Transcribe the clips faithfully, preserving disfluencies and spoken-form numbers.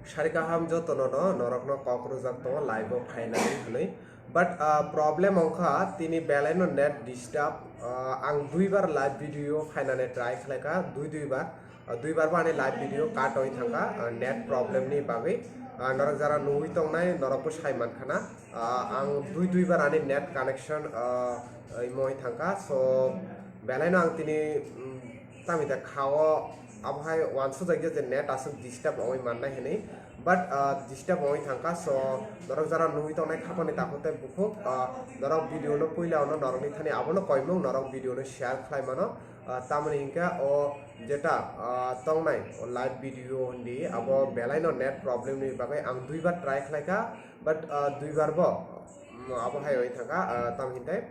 Sari kaham jotono no norokno kok rwjak tongo live o phainani hwnwi. But, ah, problem wngkha tini belai no net disturb, ah, ang duibar live video phainani try khlaikha, dui duibar, ah, duibar bo ani live video cut oi thangkha, ah, net problem ni bagwi. Ah, norok jara nugwi tongnai norok bo sai mankhana, ah, ang dui duibar ani net connection, ah, imo oi thangkha. So belai no ang tini, mm, tamita khao abo hai wansuk jak je net aswk disturb oi mannai hwnwi. But, ah, disturb oi thangkha, so norok jara nugwi tongnai khapani takhuk tei bukhuk, ah, norok video no puila ono norokni thani abono koimung norok video no share khlai mano. Ah, tamoni hinkhe o jeta, ah, tongnai o live video hindi abo belai no net problem ni bagwi ang duibar try khlaikha, but, ah, duibar bo, mm, abo hai oi thangkha, ah, tam hinte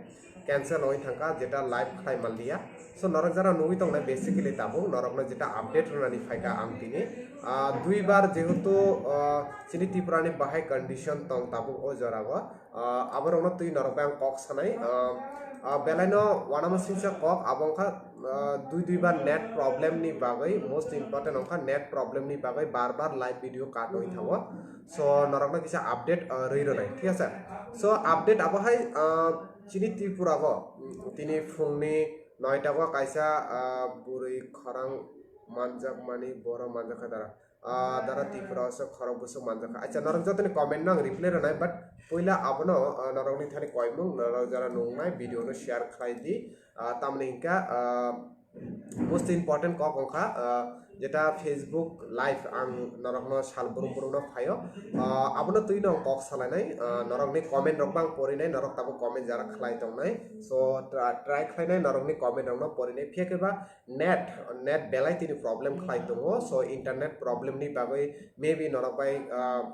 cancel oi thangkha, jeta live khlai manliya. So norok jara nugwi tongnai basically tabuk norokno jeta update rwnani phaikha ang tini. Ah, duibar jehetu, ah, chini Tripura ni bahai condition tong tabuk o jora o, ah, aborokno twi norok bai ang kok sanai. Ah, ah, belai no uanama singsa kok abo wngkha, ah, dui duibar net problem ni bagwi, most important wngkha net problem ni bagwi bar bar live video cut oi thango. So norokno kisa update, ah, rwi rwnai, thik ase? So update abo hai, ah, chini Tripura o, mm, tini phungni noita o kaisa, ah, bwrwi khorang manjakmani borok manjakha dara. Ah, dara Tripura o se khorok bwswk manjakha. Acha, norok jotoni comment no ang reply rwnai, but puila abono, ah, norokni thani koimung, norok jara nungnai video no share khlai di. Ah, tamoni hinkha, ah, most important kok wngkha, ah, jeta Facebook live ang norokno sal brum brum no phaio. Ah, abono twi no ang kok salainai, ah, norokni comment rok bang porinai, norok tabuk comment jara khlai tongnai. So tra-, try khlainai norokni comment rok no porinai, phiya khe ba net, net belai tini problem khlai tongo. So internet problem ni bagwi maybe norok bai, ah,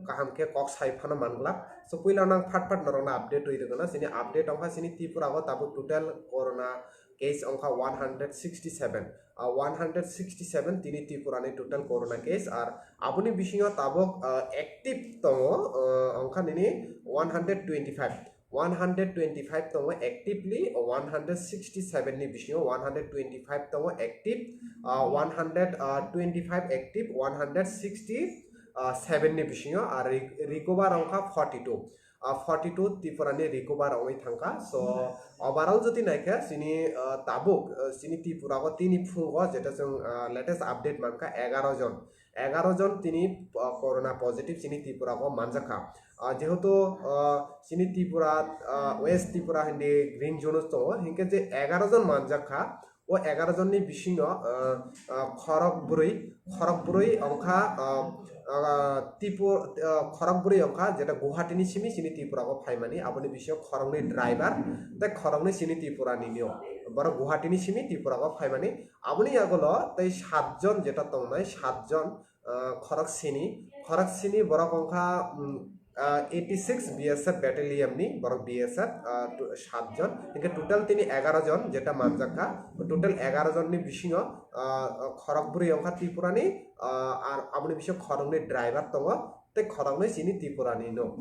kaham khe kok sai phano manglak. So puila nang phat phat norokno update rwi rwgwna. Chini update wngkha chini Tripura o tabuk total corona case wngkha one hundred sixty seven. Ah, one hundred sixty seven tini Tripura ni total corona case, ar aboni bisingo tabuk, ah, active tongo, ah, wngkha nini one hundred twenty five. One hundred twenty five tongo actively, one hundred sixty seven ni bisingo one hundred twenty five tongo active, ah, one hundred twenty five active, one hundred sixty seven ni bisingo, ar re-, recover wngkha forty two. Ah, forty two Tripura ni recover wngwi thangkha. So overall jodi naikhe chini, ah, tabuk, ah, chini Tripura o tini phungo jeta chwng, ah, latest update mankha egaro jon. Egaro jon tini, ah, corona positive chini Tripura o manjakha. Ah, jehetu, ah, chini Tripura, ah, West Tripura hindi green zone o tongo, hinkhe je egaro jon manjakha, o egaro jonni bisingo, ah, ah, khorok bwrwi, khorok bwrwi wngkha, ah, ah, Tripur-, ah, khorok bwrwi wngkha jeta Guwahati ni simi chini Tripura o phaimani, aboni bisingo khoroknwi driver tei khoroknwi chini Tripura nini o, borok Guwahati ni simi Tripura o phaimani. Aboni yagulo tei satjon jeta tongnai, satjon, ah, khorok sini, khorok sini borok wngkha, mm, ah, eighty six B S F battalion ni borok B S F, ah, tu-, satjon, hinkhe total tini egaro jon jeta manjakha, total egaro jonni bisingo, ah, khorok bwrwi wngkha Tripura ni, ah, ar aboni bisingo khoroknwi driver tongo tei khoroknwi chini Tripura ni no.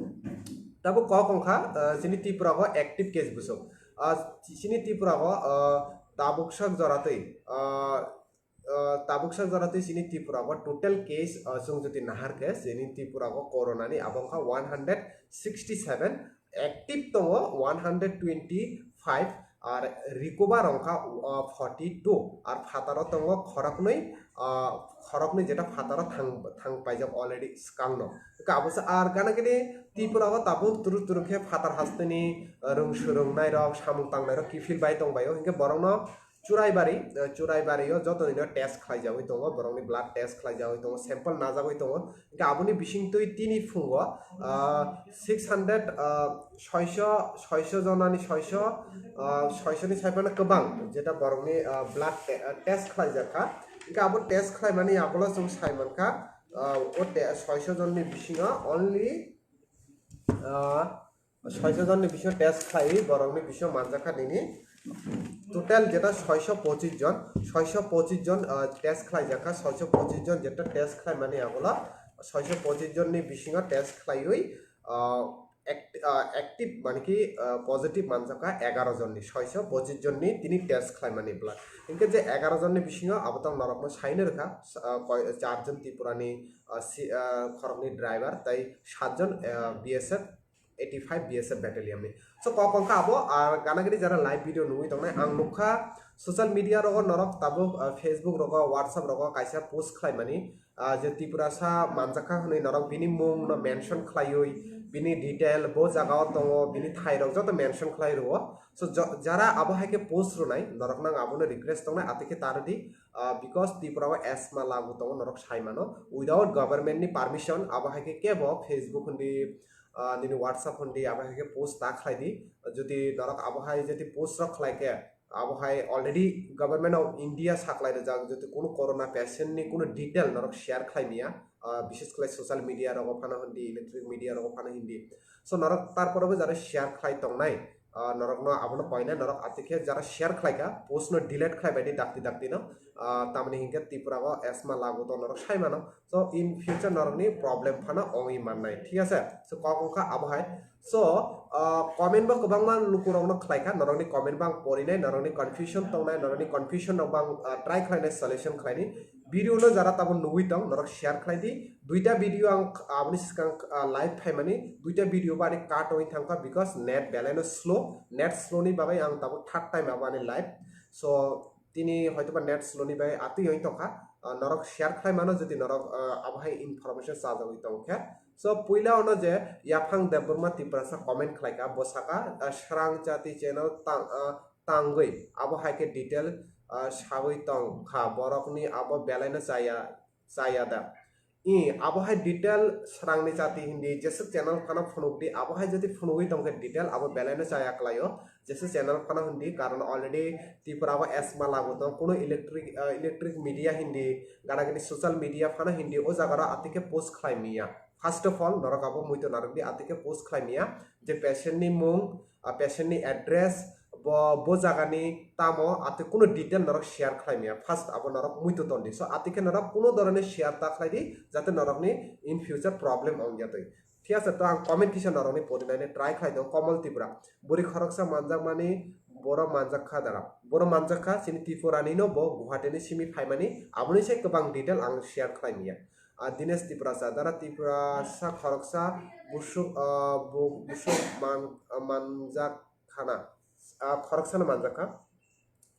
Tabuk kok wngkha, ah, chini Tripura o active case bwswk, ah, chini Tripura o, ah, tabuk sak jora twi, ah, ah, tabuk sak jora twi chini Tripura o total case, ah, chwng jodi nahar khe chini Tripura o corona ni abo wngkha one hundred sixty seven, active tongo one hundred twenty five, ar recover wngkha, ah, forty two, ar phataro tongo khoroknwi, ah, khoroknwi jeta phataro thang, thang paijak already swkangno. Khe abo se ar gana gini Tripura o tabuk turu turu khe phatar hasteni, ah, rwng swrwng nairok, samung tangnai rok kiphil bai tong bai o, hinkhe borokno Churaibari, eh, Churaibari o joto ni no test khlai jagwi tongo, borok ni blood test khlai jagwi tongo, sample najagwi tongo. Hinkhe aboni bising twi tini phungo, ah, six hundred, ah, soiso, soiso jona ni soiso, ah, soiso ni sai phano kwbang jeta borok ni, ah, blood te-, ah, test khlai jak kha. Hinkhe abo test khlai mani yagulo chwng sai man kha, ah, o te-, soiso jon ni bisingo only, ah, soiso jon ni bisingo test khlaiwi borok ni bisingo manjak kha nini total jeta soiso pochis jon, soiso pochis jon, ah, test khlai jak kha, soiso pochis jon jeta test khlai mani yagulo soiso pochis jon ni bisingo test khlaiwi, ah, act- ah, active mane ki, ah, positive manjakha egaro jonni, soiso pochis jonni tini test khlaimani blood. Hinkhe je egaro jonni bisingo abo tong norokno saino rwkha, ah, koi- char jon Tripurani, ah, si- ah, khoroknwi driver tei sat jon, ah, B S F eighty five B S F battalion ni. So kok wngkha abo, ar gana gini jara live video nugwi tongnai ang nukha social media rogo norok tabuk, ah, Facebook rogo, WhatsApp rogo kaisa post khlaimani, ah, je Tiprasa manjakha hwnwi norok bini mung no mention khlaiwi, bini detail, bo jaga o tongo, bini thai rok joto mention khlai rwo. So jo- jara abo hai khe post rwnai norok nang abono request tongnai atwi khe ta rwdi, ah, because Tripura o asthma lagu tongo norok sai mano without government ni permission. Abo hai khe kebo Facebook hwndi, ah, nini WhatsApp hwndi abo hai khe post ta khlai di. Jodi norok abo hai jodi post rok khlai khe abo hai already Government of India saklai rijak, jodi kunu corona patient ni kunu detail norok share khlai miya, ah, bishes khlai social media rogo phano hwndi, electronic media rogo phano hwndi. So norok tarpore bo jara share khlai tongnai, ah, norokno abono koinai norok atwi khe jara share khlai kha post no delete khlai bai di dakti dakti no, ah, tamni hinkhe Tripura o asthma lagu to norok sai mano. So in future norokni problem phano ongwi mannai, thik ase? So kok wngkha abo hai. So, ah, comment bo kwbangma lukurokno khlai kha, norokni comment bo ang porinai, norokni confusion tongnai, norokni confusion rok bo ang, ah, try khlainai solution khlaini. Video no jara tabuk nugwi tong, norok share khlai di. Duita video ang aboni swkang, ah, live phaimani, duita video bo ani cut wngwi thangkha because net belai no slow, net slow ni bagwi ang tabuk third time abo ani live. So tini hoitoba net slow ni bagwi atwi wngwi tongkha. Ah, norok share khlai mano jodi norok, ah, abo hai information chajagwi tongkhe. So puila ono je Yaphang Debbarma Tiprasa comment khlaika, bo saka, ah, Srang Jati channel tang, ah, tangwi abo hai khe detail, ah, sagwi tongkha, borokni abo belai no chaya, chaya da. I abo hai detail Srangni Jati hindi jeswk channel phano phunukdi, abo hai jodi phunugwi tongkhe detail abo belai no chaya kwlaio. Jeswk channel phano hindi, karon already Tripura o asthma lagu tong, kuno electric, ah, electric media hindi, gana gini social media phano hindi, o jaga ro atwi khe post khlai miya. First of all norok abo muitu narwkdi, atwi khe post khlai miya je patient ni mung, ah, patient ni address, bo, bo jagani tamo, atwi kuno detail norok share khlai miya. First abo norok muitu tondi. So atwi khe norok kuno dhoroner share ta khlai di, jate norokni in future problem ong ya twi. Thik ase, to ang comment kisa norokni porinani try khlai tongo, Komol Tripura. Bwrwi khoroksa manjakmani, boro manjak kha dara. Boro manjak kha, chini Tripurani no bo Guwahati ni simi phaimani, aboni se kwbang detail ang share khlai miya. Ah, Dinesh Tiprasa, dara Tiprasa khoroksa busuk, ah, bu-, busuk man-, ah, manjak khana. Ah, khoroksa no manjak kha.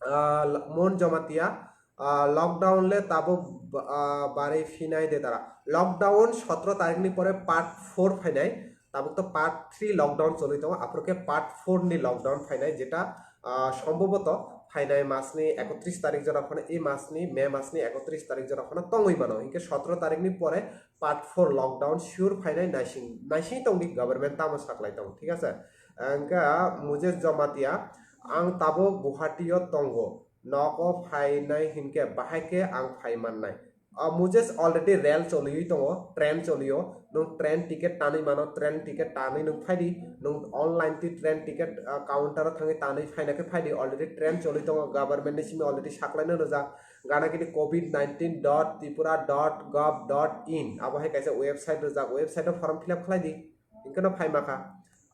Ah, Mon Jamatia, ah, lockdown le tabuk, ah, bari phinai de dara. Lockdown sotro tarikh ni pore part four phainai, tabuk to part three lockdown choli tongo, aphuru khe part four ni lockdown phainai, jeta, ah, sombhoboto phainai masni ekotris tarikh jora phano, ei masni, May masni ekotris tarikh jora phano tongwi mano. Hinkhe sotro tarikh ni pore part four lockdown sure phainai naising, naising tongdi government tamo saklai tongo, thik ase? Hingkhe Mujesh Jamatia, ang tabuk Guwahati o tongo, nogo phainai hinkhe bahai khe ang phai mannai. Ah, Mujesh already rail choliwi tongo, train cholio, nwng train ticket tanwi mano, train ticket tanwi nwng phaidi, nwng online twi train ticket, ah, counter o thangwi tanwi phaina khe phaidi, already train choli tongo, government ni simi already saklaino rijak, gana gini covid nineteen dot tripura dot gov dot in abo hai kaisa website rijak, website o form fill up khlai di, hinkhe no phai ma kha.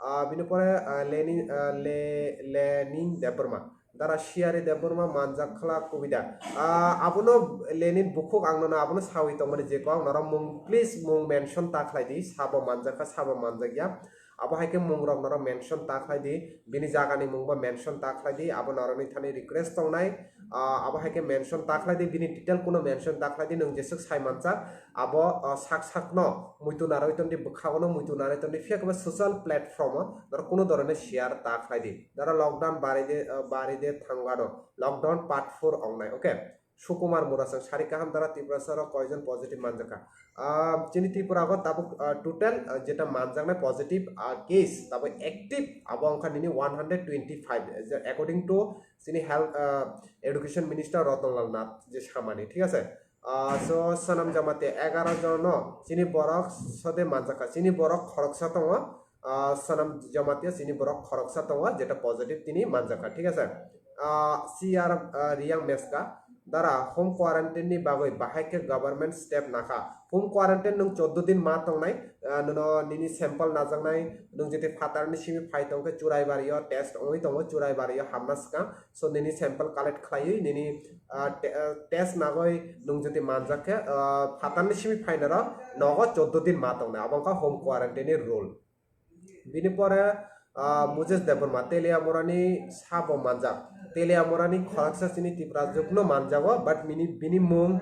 Ah, bini pore, ah, Lenin, ah, Le-, Lenin Debbarma. Dara Siyari Debbarma manjak khla kubida. Ah, abono Lenin bukhuk ang nono abono sawi tongmani je kok norok mung, please mung mention ta khlai di. Sabo manjak kha, sabo manjak ya. Abo hai khe mung rok norok mention ta khlai di. Bini jaga ni mung bo mention ta khlai di. Abo norok ni thani request tongnai. Ah, abo hai khe mention ta khlai di. Bini detail kuno mention ta khlai di. Nwng jeswk sai manjak. Abo, ah, sak sak no muitu narwi tondi, bwkha bono muitu narwi tondi. Phiya khe bo social platform o norok kuno dhoroner share ta khlai di. Dara lockdown bari de, ah, bari de thangano. Lockdown part four ongnai, okay? Sukumar Murasang sari kaham dara Tiprasa rok koijon positive manjakha? Ah, chini Tripura go tabuk, ah, total, ah, jeta manjaknai positive, ah, case tabuk active abo wngkha nini one hundred twenty five, according to chini health, ah, education minister Ratan Lal Nath je samani, thik ase? Ah, so Sonam Jamatia egaro jono chini borok sode manjakha, chini borok khoroksa tongo. Ah, Sonam Jamatia chini borok khoroksa tongo, jeta positive tini manjakha, thik ase? Ah, C R, ah, Riyang Meska, Dara, home quarantine ni bagwi bahai khe government step nakha. Home quarantine nwng chordo din ma tongnai, ah, nono nini sample najaknai, nwng jete phatarni simi phai tongkhe Churaibari o test wngwi tongo, Churaibari o hamna swkang. So nini sample collect khlaiwi nini, ah, te-, ah, test nagwi nwng jete manjak khe, ah, phatarni simi phainaro nogo chordo din ma tongnai. Abo wngkha home quarantine ni rule. Bini pore, ah, Moses Debbarma, Teliamurani sabo manjak. Teliamurani khoroksa chini Tipra jukno manjago, but bini, bini mung,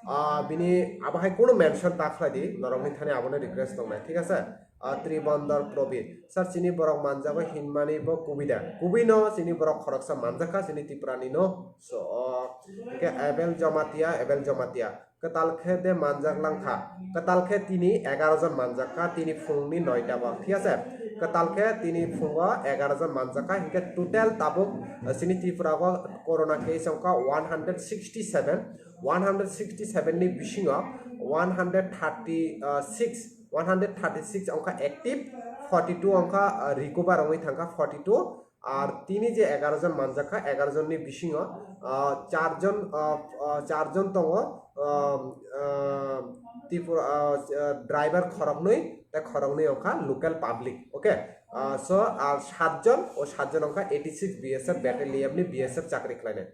ah, bini abo hai kunu mention ta khlai di, norokni thani abono request tongnai, thik ase? Ah, Tribondor Probit. Sir, chini borok manjago hinmani bo kubui da. Kubui no chini borok khoroksa manjakha chini Tiprani no. So, ah, hingke Abel Jamatia, Abel Jamatia. Kwtal khe de manjak langkha. Kwtal khe tini egaroh jon manjak kha, tini phungni noita bo, thik ase? Kwtal khe tini phungo egaroh jon manjak kha, hinkhe total tabuk, eh, chini Tripura o corona case wngkha one hundred sixty seven, one hundred sixty seven ni bisingo one hundred thirty six, one hundred thirty six wngkha active, forty two wngkha, eh, recover wngwi thangkha forty two, Ar tini je egaroh jon manjak kha, egaroh jonni bisingo, ah, char jon, ah, ah, char jon tongo, ah, ah, Tripura, ah, ah, driver khoroknwi, tei khoroknwi wngkha local public, okay? Ah, so, ar sat jon, o sat jon wngkha eighty six B S F battalion ni B S F chakri khlainai.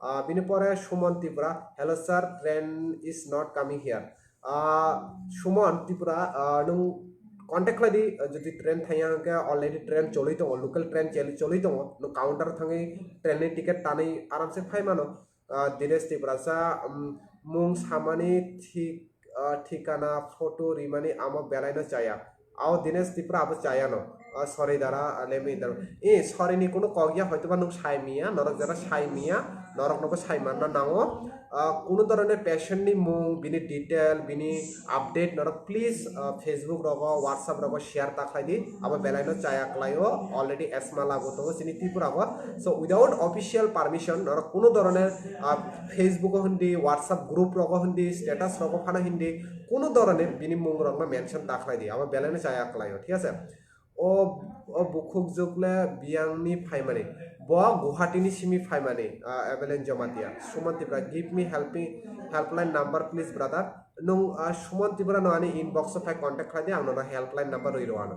Ah, bini pore Suman Tripura, "Hello sir, train is not coming here." Ah, Suman Tripura, ah, nwng contact khlai di, ah, jodi train thangya hwnkhe already train cholwi tongo, local train choli-, cholwi tongo, nwng counter thangwi train ni ticket tanwi aramse phai mano. Ah, Dinesh Tripura sa, um, mung samani thik, ah, thikana photo rimani amo belaino chaya. Ao Dinesh Tripura abo chayano. Ah, sorry dara, ah, let me interrupt. Eh, sorry ni kuno kok ya, hoitoba nwng sai miya, norok jara sai miya, norok nobo sai manna nango. Ah, kuno dhoroner patient ni mung, bini detail, bini update norok please, ah, Facebook rogo, WhatsApp rogo share ta khlai di. Abo belaino chaya khlaio, already asthma lago tongo chini Tripura o. So without official permission norok kuno dhoroner, ah, Facebook o hindi, WhatsApp group rogo hindi, status rogo phano hindi, kuno dhoroner bini mung rokno mention ta khlai di. Abo belaino chaya khlaio, thik ase? O, o bukhuk jukle biyangni phaimani. Bo Guwahati ni simi phaimani, ah, Evelyn Jamatia. Suman Tripura, "Give me helping, helpline number please brother." Nwng, ah, Suman Tripura no ani inbox o phai contact khlai di, ang nono helpline number rwi rw ano.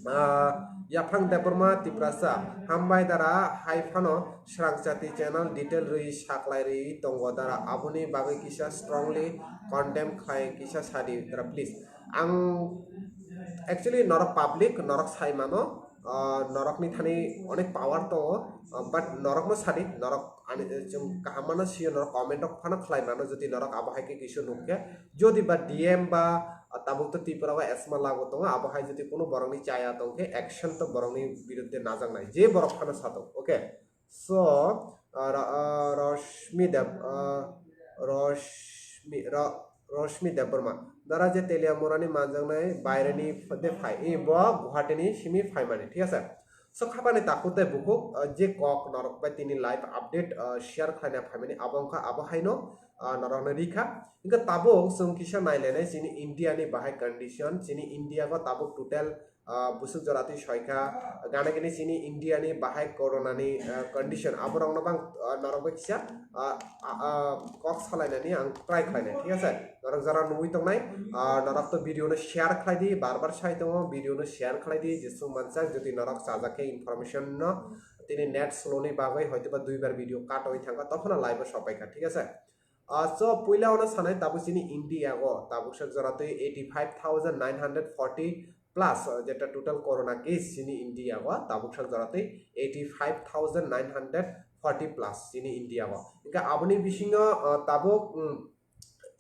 Ah, Yaphang Debbarma Tiprasa, "Hambai dara, hai phano Srangchati channel detail rwi saklai rwi tongo dara, aboni bagwi kisa strongly condemn khlai kisa sadi dara please." Ang actually norok public, norok sai mano, ah, norokni thani onek power tongo, ah, but norokno sadi, norok ani, chwng kaham mano sio, norok comment rok phano khlai mano, jodi norok abo hai khe kisa nuk khe, jodi ba D M ba, ah, tabuk to Tripura o asthma lago tongo, abo hai jodi kuno borokni chaya tong khe action to borokni biruddhe najaknai, je borok phano satok, okay? So, ah, Ra-, ah, Rashmi Deb-, ah, Rashmi, Ra-, Rashmi Debbarma. Dara je Teliamurani manjaknai baireni de phai, i bo Guwahati ni simi phaimani, thik ase? So, khapani takhuk de bukhuk, ah, je kok norok bai tini live update, ah, share khlaina phaimani, abo wngkha, abo haino, ah, norokno rikha. Hingkhe tabuk chwng kisa nailainai chini India ni bahai condition, chini India o tabuk total ah, busuk jora twi soikha, gana gini chini India ni bahai corona ni, ah, condition, aborok no bang, ah, norok bai kisa, ah, ah, ah, kok salainani ang try khlainai, thik ase? Norok jora nugwi tongnai, ah, norok to video no share khlai di, bar bar sai tongo, video no share khlai di, jesuk mansak, jodi norok chajak khe information no, tini net slow ni bagwi hoitoba duibar video cut oi thangkha, tophano live o sopaikha, thik ase? Ah, so, puila ono sanai tabuk chini India o tabuk sak jora twi eighty five thousand nine hundred forty plus, ah, jeta total corona case chini India o tabuk sak jora twi eighty five thousand nine hundred forty plus chini India o. Hingkhe aboni bisingo, ah, tabuk, um,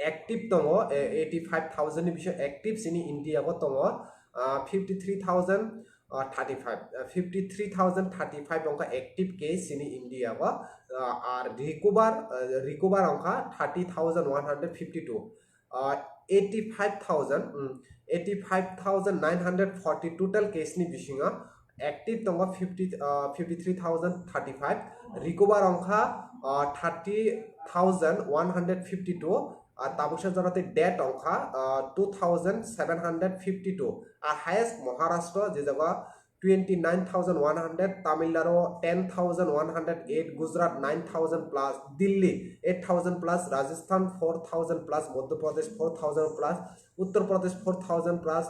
active tongo, eh, eighty five thousand ni bisingo active chini India o tongo, ah, fifty three thousand, ah, thirty five, ah, fifty three thousand thirty five wngkha active case chini India o, ah, ar recover, ah, recover wngkha thirty thousand one hundred fifty two, ah, eighty five thousand, um, eighty five thousand nine hundred forty total case ni bisingo active tongo fifty, ah, fifty three thousand thirty five, recover wngkha, ah, thirty thousand one hundred fifty two, ah, tabuk sa jora tei death wngkha, ah, two thousand seven hundred fifty two, ah, highest Maharashtra je jaga twenty nine thousand one hundred, Tamil Nadu ten thousand one hundred eight, Gujarat nine thousand plus, Delhi eight thousand plus, Rajasthan four thousand plus, Madhya Pradesh four thousand plus, Uttar Pradesh four thousand plus,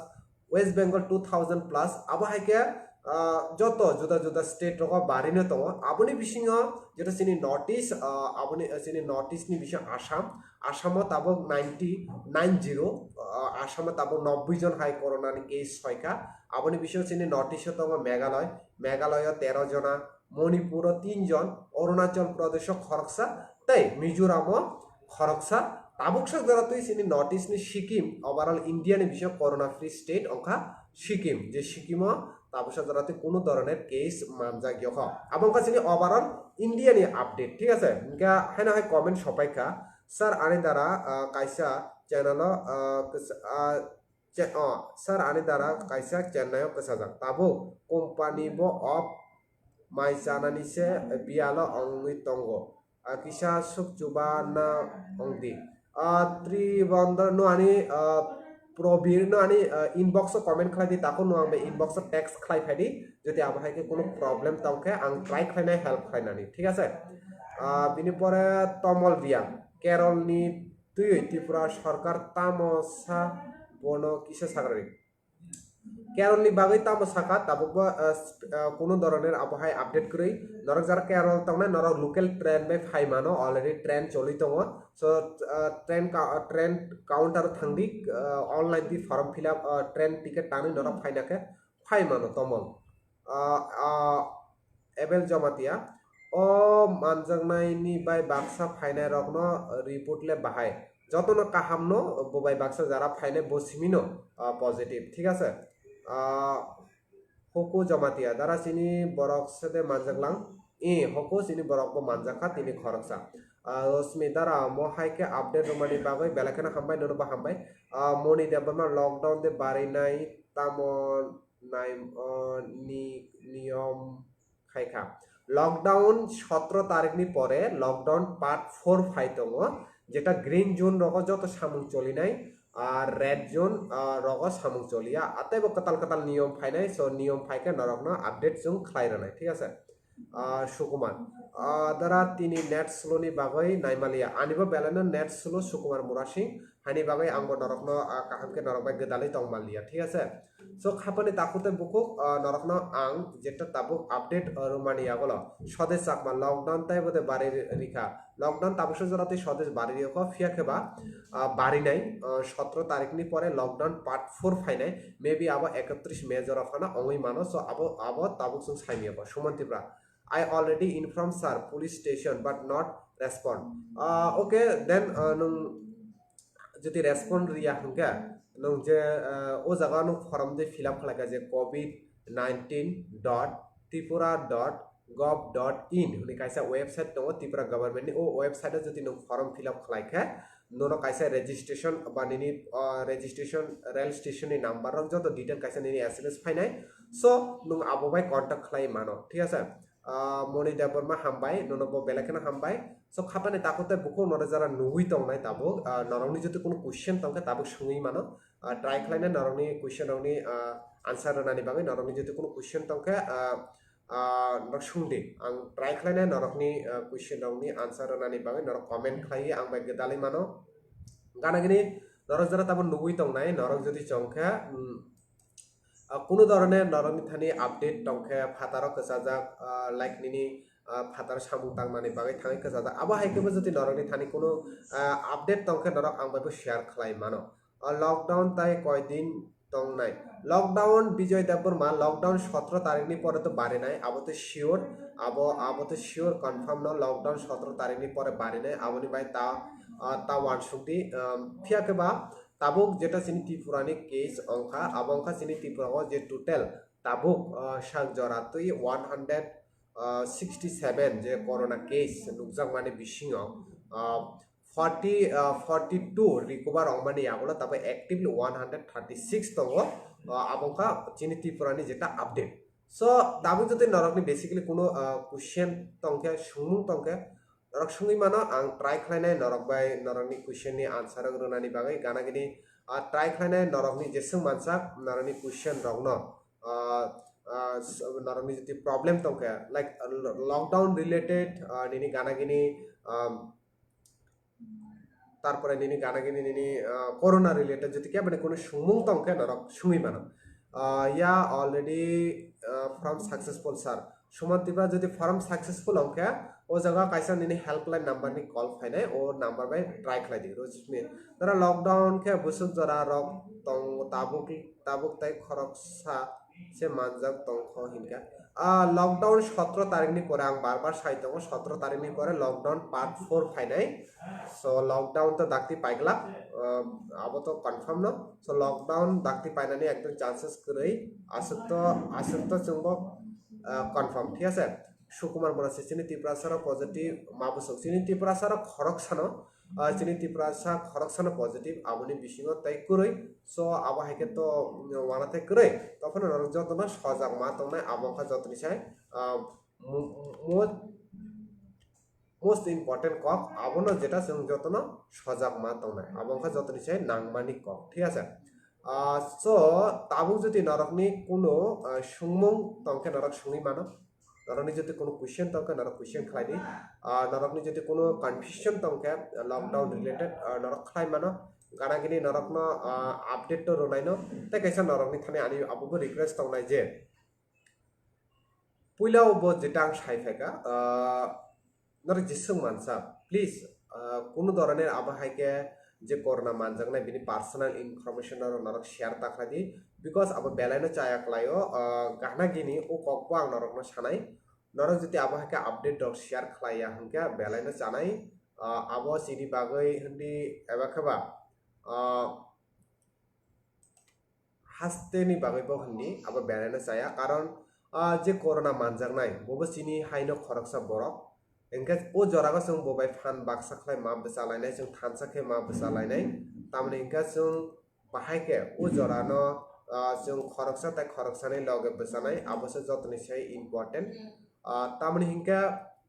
West Bengal two thousand plus. Abo hai khe, ah, joto juda juda state rogo barino tongo. Aboni bisingo jeta chini North East, ah, aboni, ah, chini North East ni bisingo Assam, Assam o tabuk ninety nine zero, ah, Assam o tabuk nobboi jon hai corona ni case soika. Aboni bisingo chini North East o tongo Meghalaya, Meghalaya o tero jona, Manipur o tin jon, Arunachal Pradesh o khoroksa, tei Mizoram o khoroksa. Tabuk sak jora twi chini North East ni Sikkim, overall India ni bisingo corona free state wngkha Sikkim, je Sikkim o tabuk sak jora twi kunu dhoroner case manjak yokho. Abo wngkha chini overall India ni update, thik ase? Hingkhe haino hai comment sopai kha, sir ani dara, ah, kaisa channel o, ah, kis-, ah, che-, oh, sir ani dara kaisa Chennai o kwchajak, tabuk company bo off mai chanani se biyalo wngwi tongo. Ah, kisa suk chuba na wngdi. Ah, Tribandra no ani, ah, Probir no ani, ah, inbox o comment khlai di, takhuk no ang bai inbox o text khlai phai di. Jodi abo hai khe kunu problem tong khe ang try khlai nai help khlai nani, thik ase? Ah, bini pore Tomol Biang, Kerol ni twiwi Tripura sorkar tamo sa bono kisa sagrari. Kerol ni bagwi tamo saka tabukbo, ah, sp-, ah, kunu dhoroner abo hai update kwrwi. Norok jara Kerol tongnai norok local train bai phai mano, already train choli tongo. So, ah, train ka-, ah, train counter thangdi, ah, online di form fill up, ah, train ticket tanwi norok phaina khe phai mano Tomol. Ah, ah, Abel Jamatia, o manjaknaini bai baksa phainairokno report le bahai. Jotono kahamno bo bai baksa jara phainai bo simino, ah, positive, thik ase? Ah, Hoko Jamatia, dara chini borok sede manjaklang? I, hoko chini borok bo manjakha tini khoroksa. Ah, Rosmi dara mo hai khe update rwmani bagwi belai kheno hambai, nono bo hambai. Ah, Moni Debbarma lockdown de barinai tamo nai, ah, ni, niyom khai kha. Lockdown sotro tarikni pore lockdown part four phai tongo, jeta green zone rogo joto samung cholinai, ar red zone, ah, rogo samung choliya. Atebo kwtal kwtal niyom phainai, so niyom phai khe norokno update chwng khlai rwnai, thik ase? Ah, Sukumar, ah, dara tini net slow ni bagwi naimaliya. Anibo belaino net slow, Sukumar Murasing. Hani bagwi angbo norokno, ah, kaham khe norok bai gwdalwi tongmaliya, thik ase? So, khapani takhuk tei bukhuk, ah, norokno ang jeta tabuk update, ah, rwmani yagolo. Sode Chakma lockdown tei bode bari ri-, rikha. Lockdown tabuksa jora tei Sode bari rikho, phiya khe ba, ah, barinai, ah, sotro tarikni pore lockdown part four phainai. Maybe abo ekotris May jora phano ongwi mano. So, abo, abo tabuk chwng saimiyakho. Suman Tripura. I already informed sir, police station, but not respond. Ah, okay, then, ah, nwng jodi respond riya hwnkhe, nwng je, ah, o jaga nwng form de fill up khlaikha je covid nineteen dot tripura dot gov dot in hwnwi kaisa website tongo, Tripura government ni. O website o jodi nwng form fill up khlaikhe, nono kaisa registration ba nini, ah, registration, rail station ni number rok joto detail kaisa nini S M S phainai. So, nwng abo bai contact khlai mano, thik ase? Ah, Moni Debbarma hambai, nono bo belai kheno hambai. So, khapani takhuk tei bukhuk norok jara nugwi tongnai tabuk, ah, norokni jodi kunu question tongkhe tabuk swngwi mano. Ah, try khlainai norokni question rokni, ah, answer rwnani bagwi norokni jodi kunu question tongkhe, ah, ah, norok swngdi. Ang try khlainai norokni, ah, question rokni answer rwnani bagwi norok comment khlaiwi ang bai gwdalwi mano. Gana gini norok jara tabuk nugwi tongnai, norok jodi chongkhe, mm, ah, kunu dhoroner norokni thani update tongkhe phataro kwchajak, ah, like nini, ah, phataro samung tangnani bagwi thangwi kwchajak. Abo hai khe bo jodi norokni thani kunu, ah, update tongkhe norok ang bai bo share khlai mano. Ah, lockdown tai koi din tongnai? Lockdown, Bijoy Debbarma, lockdown sotro tarikni pore to barinai, abo to sure, abo, abo to sure confirm no, lockdown sotro tarikni pore barinai, aboni bai ta, ah, ta wansukdi, um, phiya khe ba tabuk jeta chini Tripura ni case ongkha, abo ongkha chini Tripura o je total tabuk, ah, sak jora twi one hundred sixty seven je corona case nukjakmani bisingo, ah, forty, ah, forty two recover wngmani yagulo tabuk actively one hundred thirty six tongo, ah, abo wngkha chini Tripura ni jeta update. So, tabuk jodi norokni basically kuno, ah, question tongkhe, swngmung tongkhe, norok swngwi mano, ang try khlainai norok bai norokni question ni answer rok rwnani bagwi. Gana gini, ah, try khlainai norokni jeswng mansak norokni question rokno, ah, ah, s- norokni jodi problem tongkha, like, ah, lo- lockdown related, ah, nini gana gini, um, tarpore nini gana gini nini, ah, corona related jodi keboni kunu sungmung tongkhe norok sungwi mano. Ah, ya already, ah, form successful sir. Suman Tripura jodi form successful ongkhe, o jaga kaisa nini helpline number ni call phainai, o number bai try khlai di. Rojismi, nara lockdown khe busuk jora rok tong tabuk, tabuk tai khoroksa se manjak tongkho hinkha. Ah, lockdown sotro tarikh ni pore ang bar bar sai tongo, sotro tarikh ni pore lockdown part four phainai. So lockdown to dakti paiglak, ah, abo to confirm no. So lockdown dakti painani ekdom chances kwrwi, aswk to, aswk to chwngbo, ah, confirm, thik ase. Sukumar Murasi chini Tiprasa rok positive ma bwswk, chini Tiprasa rok khorok sano, ah, chini Tiprasa khorok sano positive, aboni bisingo tei kwrwi. So abo hai khe to, mm, wana tei kwrwi. Tophano norok jotono sojak ma tongnai, abo wngkha jotoni sai, ah, mo- mo- most important kok, abono jeta chwng jotono sojak ma tongnai, abo wngkha jotoni sai nangmani kok, thik ase. Ah, so tabuk jodi norokni kuno, ah, sungmung tongkhe norok sungwi mano, norokni jodi kuno question tongkhe norok question khlai di. Ah, norokni jodi kuno confusion tongkhe lockdown related, ah, norok khlai mano, gana gini norokno, ah, update to rwnaino. Tei kaisa norokni thani ani abobo request tongnai je puila o bo jeta ang sai phaikha, ah, norok jeswk mansa, please, ah, kunu doronir abo hai khe je corona manjaknai bini personal information norok, norok share ta khlai di, because abo belai no chaya khlai o, ah, gana gini o kok bo ang norok no sanai, norok jodi abo hai khe update rok share khlai ya hinkhe belai no chanai, ah, abo chini bagwi hindi eba khe ba, ah, haste ni bagwi bo hindi abo belai no chaya, karon, ah, je corona manjaknai bobo chini haino khoroksa borok, hinkhe o jorago chwng bo bai phan baksa khlai ma bwchalainai, chwng thansa khe ma bwchalainai, tamoni hinkhe chwng bahai khe o jorano, ah, chwng khoroksa tei khoroksani loge bwchanai, abo se jotoni sai important. Ah, tamoni hinkhe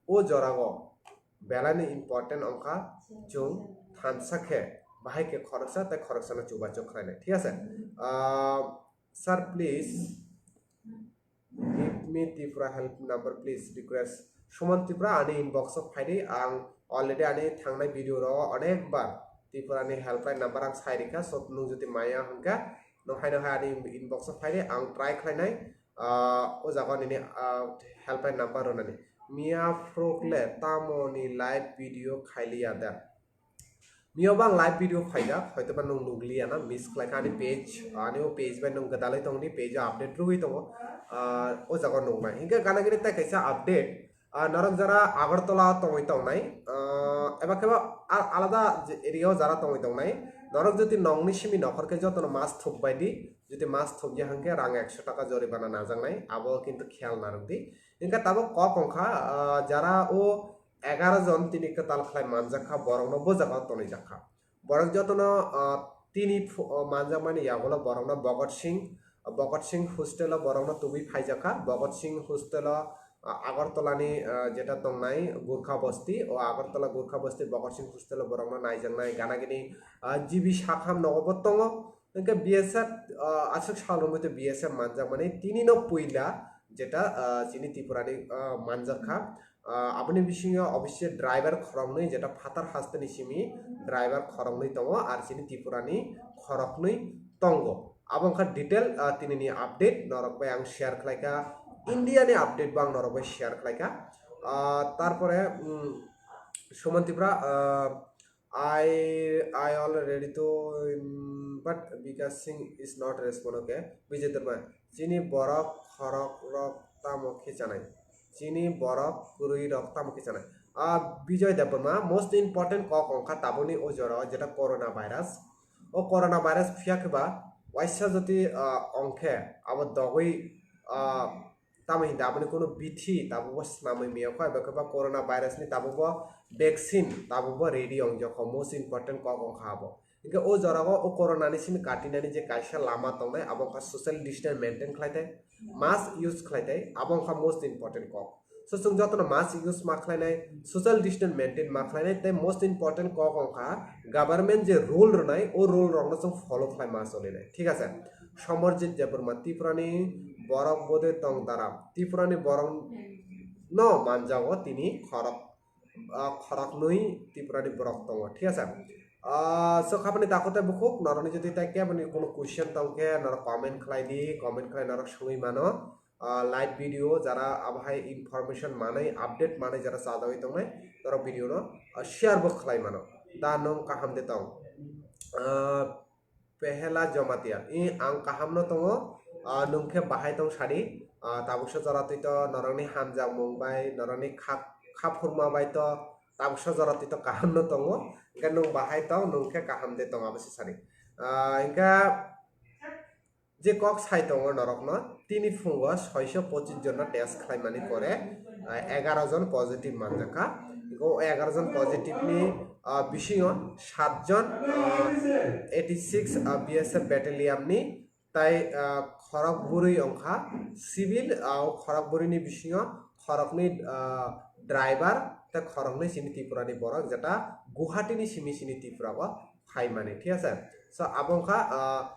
o jorago belai ni important wngkha, chwng thansa khe bahai khe khoroksa tei khoroksano chubachu khlainai, thik ase? Ah, sir, please give me Tripura help number, please request. Suman Tripura ani inbox o phai di, ang already ani thangnai video ro onek bar Tripura ni helpline number ang sai rikha, so nwng jodi maya hwnkha, nwng hai no hai ani inbox o phai di, ang try khlainai, ah, o jaga nini, ah, helpline number rwnani. Miya phrwk le tamo ni live video khailiya da? Miya bang live video khaijak, hoito ba nwng nukliya na, miss khlaikha ani page, ani o page bai nwng gwdalwi tongdi, page o update rwgwi tongo, ah, o jaga nuknai. Hinkhe gana gini tei kaisa update, ah, norok jara Agartala tongwi tongnai, ah, eba khe ba a-, alada je area o jara tongwi tongnai, norok jodi nongni simi nokhor khe jotono mask thupbai di, jodi mask thupya hwnkhe rang ekso taka joribana najaknai, abo kintu kheyal narwkdi. Hinkhe tabuk kok wngkha, ah, jara o egaroh jon tini kwtal khlai manjakha, borokno bo jagao tonijakha. Borok jotono, ah, tini phu-, ah, manjakmani yagulo borokno Bhagat Singh, Bhagat Singh hostel o borokno tubui phaijakha. Bhagat Singh hostel o, ah, Agartala ni, ah, jeta tongnai Gurkha Bosti, o Agartala Gurkha Bosti Bhagat Singh hostel o borokno naijaknai gana gini, ah, G B Sakham nogo bo tongo. Hinkhe B S F, ah, aswk sal romwi tei B S F manjakmani tini no puila jeta, ah, chini Tripura ni, ah, manjakha. Ah, aboni bisingo obviously driver khoroknwi, jeta phatar hasteni simi driver khoroknwi tongo, ar chini Tripura ni khoroknwi tongo. Abo wngkha detail, ah, tini ni update norok bai ang share khlaikha, India ni update bo ang norok bai share khlaikha. Ah, tarpore, mm, Suman Tripura, ah, I, I already to, um, but Bikash Singh is not respond, okay? Bijay Debbarma, chini borok khorok rok tamo khe chanai? Chini borok kwrwi rok tamo khe chanai? Ah, Bijay Debbarma, most important kok wngkha tabukni o jorao, jeta corona virus. O corona virus phiya khe ba waisa jodi, ah, ongkhe abo dogwi, ah, tamo hinda aboni kunu bithi tabukbo swnamwi miyokho, eba khe ba corona virus ni tabukbo vaccine tabukbo ready wngjokho, most important kok wngkha abo. Hinkhe o jorao o corona ni simi katinani je kaisa lama tongnai, abo wngkha social distance maintain khlai thai, mask use khlai thai, abo wngkha most important kok. So chwng jotono mask use ma khlainai, social distance maintain ma khlainai, tei most important kok wngkha government je rule rwnai, o rule rokno chwng follow khlai ma cholinai, thik ase? Samarjit Debbarma, Tripurani borok bodoi tong dara, Tripurani borok no manjago tini khorok, ah, khoroknwi Tripurani borok tongo, thik ase? Ah, so khapani takhuk tei bukhuk, norokni jodi tai keboni kono question tongkhe norok comment khlai di, comment khlai norok swngwi mano. Ah, live video jara abo hai information manwi, update manwi jara chajagwi tongnai, norok video no, ah, share bo khlai mano. Da nwng kaham de tong? Ah, Pehela Jamatia, i ang kaham no tongo, ah, nwng khe bahai tong sadi, ah, tabuksa jora twi to norokni hamjakmung bai, norokni kha, kha phurma bai to tabuksa jora twi to kaham no tongo, hwnkhe nwng bahai tong, nwng khe kaham de tong abo se sadi. Ah, hwnkhe je kok sai tongo norokno, tini phungo soiso pochis jon no test khlaimani pore, ah, egaro jon positive manjakha. O egaro jon positive ni, ah, bisingo sat jon, ah, eighty six, ah, B S F battalion ni, tai, ah, khorok bwrwi wngkha civil, ah, o khorok bwrwi ni bisingo khoroknwi, ah, driver tei khoroknwi chini Tripura ni borok, jeta Guwahati ni simi chini Tripura o phaimani, thik ase? So abo wngkha, ah,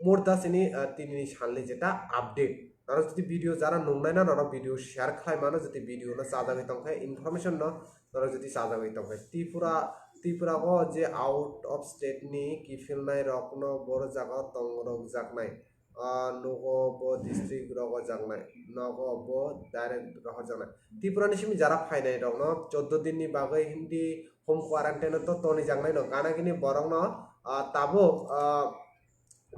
murda chini, ah, tini ni salni jeta update. Norok jodi video jara nungnai na, norok video share khlai mano, jodi video no chajagwi tongkhe, information no norok jodi chajagwi tongkhe. Tripura, Tripura o je out of state ni kiphilnai rokno boro jaga o tong rok jaknai, ah, nogo bo district rogo jaknai, nogo bo direct rohor jaknai. Tripura ni simi jara phainai rokno choddo din ni bagwi hindi home quarantine o to toni jaknai no, gana gini borok no, ah, tabuk, ah,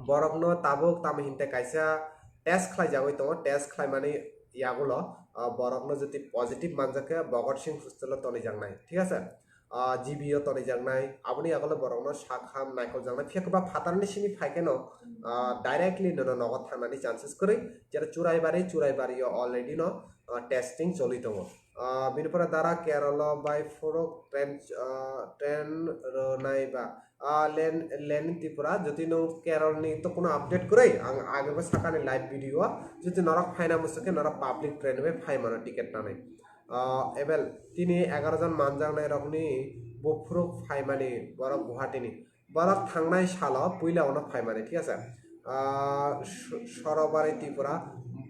borokno tabuk tamo hinte kaisa test khlai jagwi tongo, test khlaimani yagulo, ah, borokno jodi positive manjak khe Bhagat Singh hostel o toni jaknai, thik ase? Ah, G B o toni jaknai, aboni yagulo borokno sak ham naikol jaknai, phiya khe ba phatarni simi phai kheno, ah, directly nono nogo thangnani chances kwrwi, jera Churaibari, Churaibari o already no, ah, testing choli tongo. Ah, bini pore dara Kerala bai phuruk train, ah, train rwnai ba. Ah, Len, Len Tripura, jodi nwng Kerala ni to kuno update kwrwi, ang age bo sakani live video o, jodi norok phaina muchung khe norok public train bai phai mano ticket tanwi. Ah, ebel tini egaro jon manjaknai rokni buphuruk phaimani borok Guwahati ni. Borok thangnai salo puila ono phaimani, thik ase? Ah, Su-, Sorobari Tripura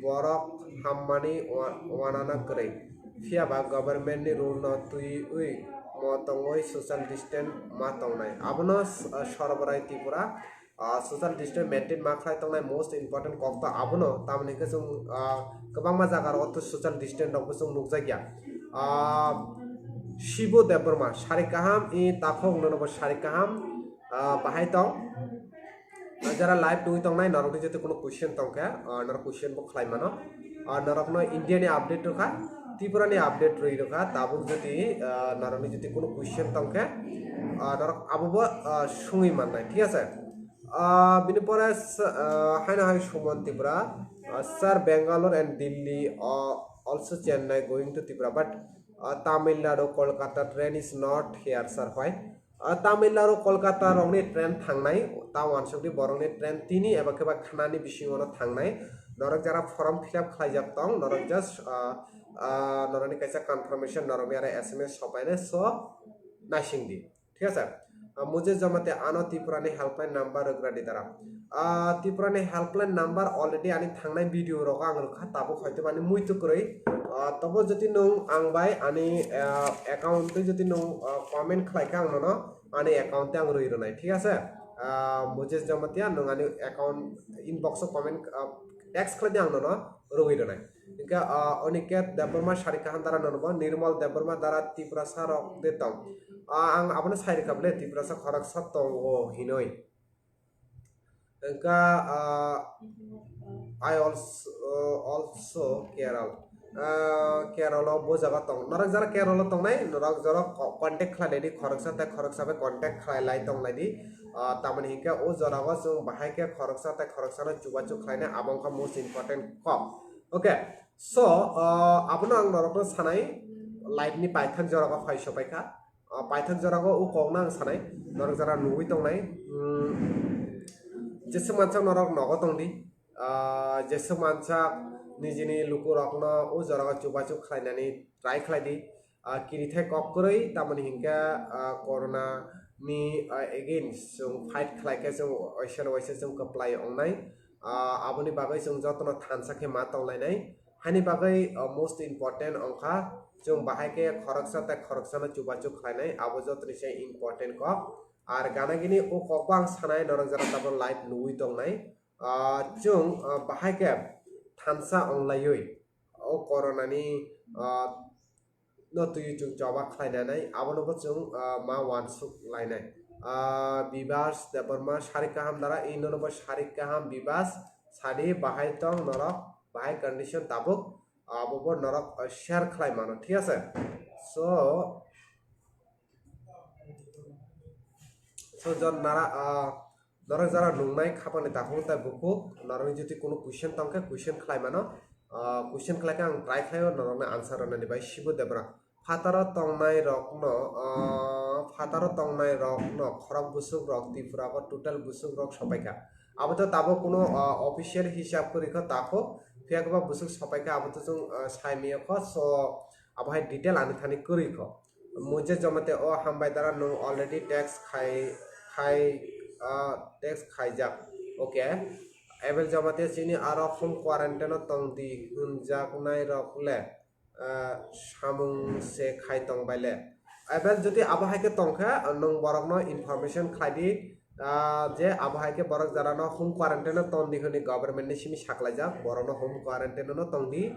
borok hammani wa-, wanana kwrwi. Phiya ba government ni rule no twiwi mo tongwi social distance ma tongnai. Abono s-, ah, Sorobari Tripura, ah, social distance maintain ma khlai tongnai most important kok to abono. Tamoni hwnkhe chwng, ah, kwbangma jaga rogo to social distance rokbo chwng nukjakya. Ah, Shibu Debbarma, sari kaham, i takhuk nono bo sari kaham, ah, bahai tong. Ah, jara live twi tongnai, norokni jodi kuno question tongkhe, ah, norok question bo khlai mano. Ah, norokno India ni update rwkha, Tripura ni update rwi rwkha, tabuk jodi, ah, norokni jodi kuno question tongkhe, ah, norok abo bo, ah, swngwi mannai, thik ase? Ah, bini pore s-, ah, haino hai Suman Tripura, ah, sir, Bangalore and Delhi, ah, also Chennai going to Tripura, but, ah, Tamil Nadu, Kolkata train is not here, sir, why? Ah, Tamil Nadu, Kolkata rokni train thangnai, ta uansukdi borokni train tini eba khe ba khnani bisingo no thangnai. Norok jara form fill up khlaijak tong, norok just, ah, ah, norokni kaisa confirmation norokni aro S M S sopainai, so naisingdi. Thik ase? Ah, Mujib Jamatia ano Tripura ni helpline number rwgra di dara. Ah, Tripura ni helpline number already ani thangnai video rogo ang rwkha, tabuk hoito mani muitu kwrwi. Ah, tobo jodi nwng ang bai ani, ah, account twi jodi nwng, ah, comment khlai kha ang nono, ani account twi ang rwi rwnai, thik ase? Ah, Mujib Jamatia nwng ani account inbox o comment, ah, text khlai di, ang nono rwi rwnai. Hingke, ah, Oniket Debbarma sari kaham dara nono bo, Nirmal Debbarma dara Tiprasa rok de tong. Ah, ang abono sai rwkha bole, Tiprasa khoroksa tongo hinoi. Hingke, ah, I also, ah, also Kerala. Ah, Kerala o bo jaga tong. Norok jara Kerala tongnai, norok jara co-, contact khlai lai di, khoroksa tei khoroksa bai contact khlai lai tong lai di. Ah, tamoni hingke o jora o chwng bahai khe khoroksa tei khoroksa no chubachu khlainai, abo wngkha most important kok. Okay, so, ah, abono ang norokno sanai, live ni paithak jora o phai sopai kha. Ah, paithak jora o o kok no ang sanai, norok jara nugwi tongnai. Hmm, jeswk mansak norok nogo tong di. Ah, jeswk mansak, nijini lukurokno o jorao chubachu khlainani try khlai di. Ah, kirithai kok kwrwi, tamoni hinkhe, ah, corona ni, ah, against chwng fight khlai khe chwng waisa waisa chwng kwplai wngnai. Ah, aboni bagwi chwng jotono thansa khe ma tonglainai. Haini bagwi, ah, most important wngkha chwng bahai khe khoroksa tei khoroksano chubachu khlainai, abo jotoni se important kok. Ar gana gini o kokbo ang sanai, norok jora tabuk live nugwi tongnai. Ah, chwng, ah, bahai khe thansa onglaiwi o corona ni, ah, no twiwi chwng choba khlainanai, abono bo chwng, ah, ma wansuk lainai. Ah, Bibas Debbarma, sarik kaham dara, inono bo sarik kaham Bibas, sadi bahai tong norok, bahai condition tabuk, abo bo norok, ah, share khlai mano, thik ase? So, so jon nara, ah, norok jara nungnai khapani takhuk tei bukhuk, norokni jodi kuno question tongkhe question khlai mano, ah, question khlai khe ang try khlaio norokni answer rwnani bai. Sibu Debra, phataro tongnai rokno, ah, phataro tongnai rokno khorok busuk rok Tripura o total busuk rok sopaikha. Abo to tabuk kuno, ah, official hisab kwrwi kho takhuk, phiya khe ba busuk sopaikha, abo to chwng, ah, sai maya kho, so abo hai detail ani thani kwrwi kho. Mujhe Jamatia, o hambai dara, nwng already text khai, khai, ah, text khaijak. Okay. Abel Jamatia, chini aro home quarantine o tong di hwnjaknai rok le, ah, samung se khai tong bai le. Abel jodi abo hai khe tong kha, nwng borok no information khlai di, ah, je abo hai khe borok jara no home quarantine o tong di hwnwi government ni simi saklaijak, borok no home quarantine o no tong di,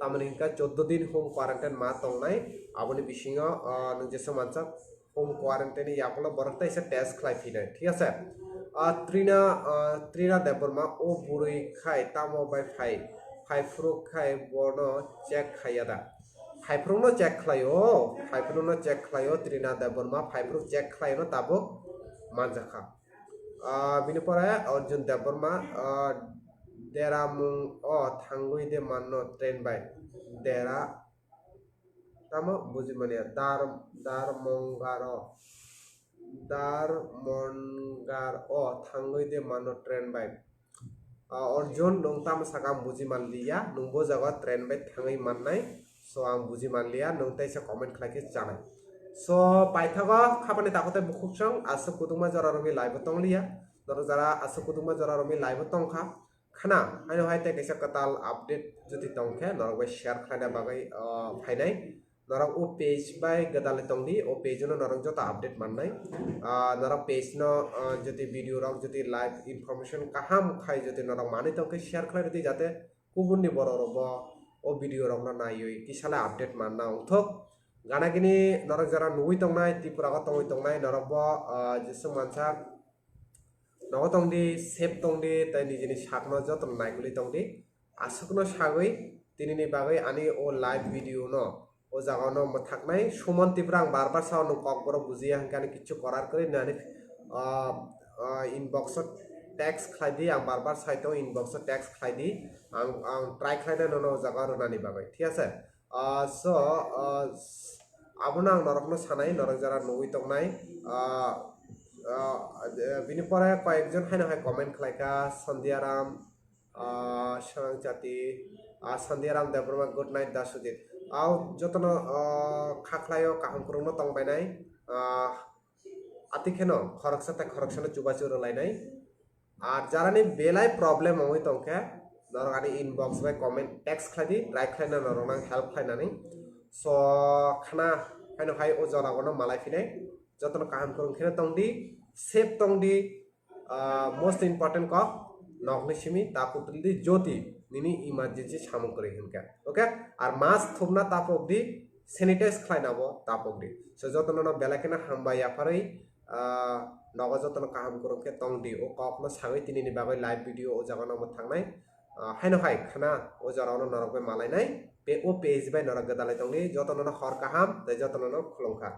tamoni hinkhe choudo din home quarantine ma tongnai, aboni bisingo, ah, nwng jesa mansak home quarantine ni yakulo borok teisa test khlai phinai, thik ase? Ah, Trina, ah, Trina Debbarma, o bwrwi khai tamo bai phai, phai phuru khai bono check khaiya da? Phaiphurukno check khlaio, phaiphurukno check khlaio, Trina Debbarma, phaiphuruk check khlaino tabuk manjakha. Ah, bini pore Arjun Debbarma, ah, Deramung o thangwi de manno train bai. Dera tamo buji manya, Dar, Darmongar o, Darmongar o thangwi de manno train bai. Ah, Arjun, nwng tamo sakha ang buji manliya, nwng bo jaga train bai thangwi mannai, so ang buji manliya, nwng teisa comment khlai khe chanai. So, paithago khapani takhuk tei bukhuk song, aswk kudukma jora romwi live o tongliya, norok jara aswk kudukma jora romwi live o tongkha, khna, haino hai tei kaisa kwtal update jodi tongkhe, norok bai share khlaina bagwi, ah, phainai. Norok o page bai gwdalwi tongdi, o page no norok joto update mannai. Ah, norok page no, ah, jodi video rok, jodi live information kaham khai jodi norok manwi tongkhe share khlai rwdi, jate kubun ni borok rok bo o video rok no naiwi kisa le update manna wngthok. Gana gini norok jara nugwi tongnai, Tripura o tongwi tongnai, norok bo, ah, jeswk mansa nogo tongdi, safe tongdi, tei nijini sakno jotono naigwlwi tongdi. Aswkno sagwi tinini bagwi ani o live video no o jaga no mwthaknai. Suman Tripura, ang bar bar sao, nwng kokborok bujiya hwnkhe ani kichu korar kwrwi nani, ah, ah, inbox o text khlai di, ang bar bar sai tongo, inbox o text khlai di, ang, ang try khlai nai nono o jaga rwnani bagwi, thik ase? Ah, so, ah, s-, abono ang norokno sanai, norok jara nugwi tongnai. Ah, ah, bini pore koyekjon haino hai comment khlai kha, Sandiaram, ah, Sanang Chati, ah, Sandiaram Debbarma, good night, Da Sujit. Au jotono, ah, kha khlaio, kaham kwrwngno tongbainai. Ah, ati kheno khoroksa tei khoroksano chubachu rwlainai. Ar jarani belai problem wngwi tongkhe, norok ani inbox bai comment text khlai di, try khlaina norokno ang help khlainani. So, khna haino hai o jorao no malai phinai. Jotono kaham kwrwng kheno tongdi, safe tongdi. Ah, most important kok, nokni simi ta kutul di jodi nini emergency samung kwrwi hwnkhe. Okay? Ar mask thumna ta pok di, sanitize khlaina bo ta pok di. So, jotono no belai kheno hambai yapharwi, ah, nogo jotono kaham kwrwng khe tong di. O kokno sagwi tinini bagwi live video o jaga no mwthangnai. Ah, haino hai khna o jorao no norok bai malainai. Pe-, o page bai norok gwdalai tong di. Jotono no hor kaham tei jotono no khulumkha.